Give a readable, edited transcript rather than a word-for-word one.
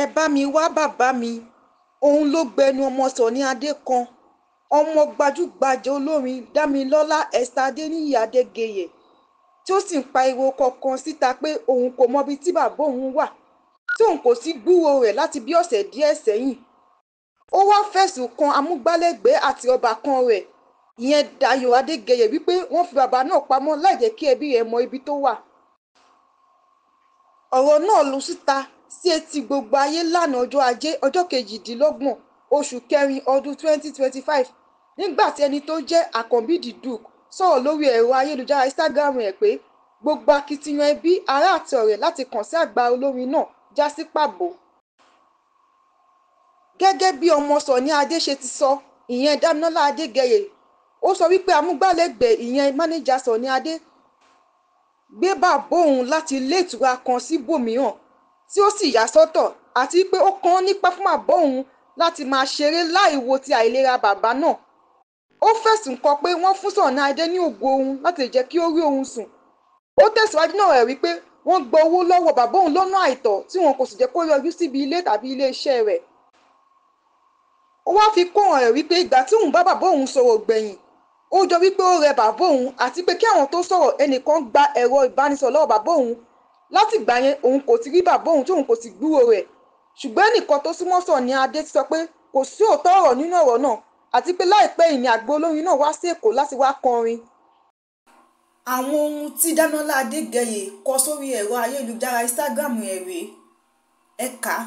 Ẹ bá mi wá bàbá mi, òun ló gbẹnu ọmọ Sunny Adé kan, ọmọ gbajúgbajà olórin Damilọ́lá Esther Adéníyì Adégeyè, tí ó sì ń pariwo kankan síta pé òun kò mọbi tí bàbá òun wà, tí òun kò sì gbúròó rẹ̀ láti bíi ọ̀sẹ̀ díẹ̀ sẹ́yìn. Ó wáá fẹ̀sùn kan amúgbálẹ́gbẹ̀ẹ́ àti ọbàkan rẹ̀, ìyẹn Dayo Adégeyè, wípé wọ́n fi bàbá náà pamọ́ láì jẹ́ kí ẹbí rẹ̀ mọ ibi tó wà. Ọ̀rọ̀ náà lu síta sí etí gbogbo ayé lánàá ọjọ́ Ajé, ọjọ́ 28 oṣù kẹrin ọdún 2025, nígbà tí ẹni tó jẹ́ Àkànbí the Duke sọ̀rọ̀ lórí ẹ̀rọ ayélujára Instagram rẹ̀ pé gbogbo akitiyan ẹbí, ará àti ọ̀rẹ́ láti kàn sí àgbà olórin náà já sí pàbó. Gẹ́gẹ́ bí ọmọ Sunny Adé ṣe ti sọ, ìyẹn Damilọ́lá Adégeyè, ó sọ wípé amúgbálẹ́gbẹ̀ẹ́, ìyẹn mánéjà Sunny Adé, gbé bàbá òun láti ilé ìtura kan síbòmíràn tí ó sì yà sọ́tọ̀, àti pé ó kàn án nípá fún bàbá òun láti máa ṣeré láì wo ti àìlera bàbá náà. Ó fẹ̀sùn kàn pé wọ́n fún Sunny Adé ní oògùn oorun láti lè jẹ́ kí ó rí oorun sùn. Ó tẹ̀síwájú náà rẹ̀ wípé wọ́n gba owó lọ́wọ́ bàbá òun lọ́nà àìtọ́ tí wọn kò sì jẹ́ kó yọjú síbi ilé tàbí iléeṣẹ́ rẹ̀. Ó wáá fi kún ọ̀rọ̀ rẹ̀ wípé ìgbà tí òun bá bàbá òun sọ̀rọ̀ gbẹ̀yìn, ó jọ wípé ó rẹ bàbá òun, àti pé kí àwọn tó sọ̀rọ̀, ẹnìkan gba ẹ̀rọ ìbánisọ̀rọ̀ lọ́wọ́ bàbá òun. Látìgbà yẹn, òun kò ti rí bàbá òun tí òun kò sì gbúròó rẹ̀. Ṣùgbọ́n ẹnìkan tó súnmọ́ Sunny Adé ti sọ pé kò sí òótọ́ ọ̀rọ̀ nínú ọ̀rọ̀ náà, àti pé láìpẹ́ yìí ni àgbà olórin náà wá sí Èkó láti wá kọrin. Àwọn ohun tí Damilọ́lá Adégeyè kọ sórí ẹ̀rọ ayélujára Instagram rẹ̀ rèé, ẹ kà á.